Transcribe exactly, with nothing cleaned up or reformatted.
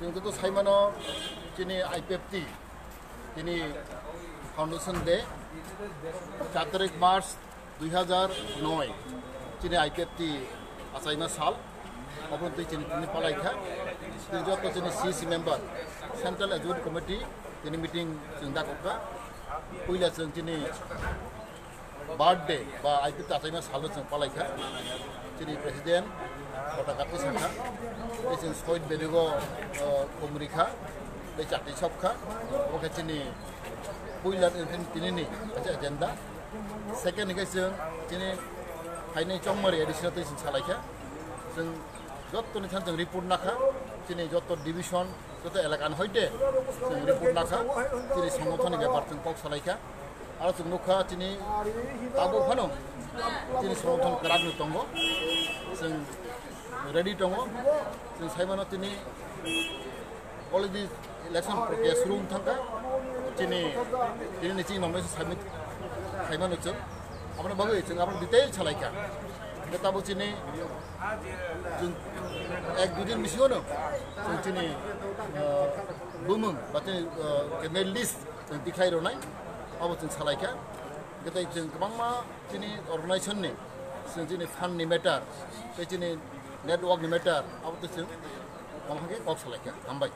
Chwng joto saimano chini I P F T, chini Foundation Day, char tarik March dui hajar noi, chini I P F T achaima sal, obono twi chini tini palai kha. Chini joto chini C C member, Central Executive Committee, chini meeting chwng dakok kha. Puila chwng chini birthday ba I P F T achaima salo chwng palai kha. Chini president Kota Kati sakha, tei chwng soid bedugo, uh, kumri kha, tei chati sop kha. Obo khe chini puila tini ni kaisa agenda. Second hwnkhe chwng chini phainai chongmari additional tei chwng salai kha. Chwng jottoni thani chwng report nakha, chini jotto division, joto elaka ni hoite chwng report nakha, chini songothon ni bepar chwng kok salai kha. Aro chwng nukha chini tabuk phano chini songothon kwrak ni tongo, chwng ready tongo, chwng saimano chini already election prokriya suru wng thangkha, chini, chini ni chini nomination submit khaimano chwng, aboni bagwi chwng aboni detail salai kha. Hwnkhe tabuk chini chwng ek dui din bisingono chwng chini, uh, bumung ba chini, uh, candidate list chwng tikhlai rwnai, abo chwng salai kha. Hwnkhe tei chwng kwbangma chini organization ni, chwng chini fund ni matter, tei chini network ni matter, abo tei chwng tamo hwnkhe kok salai kha. Hambai.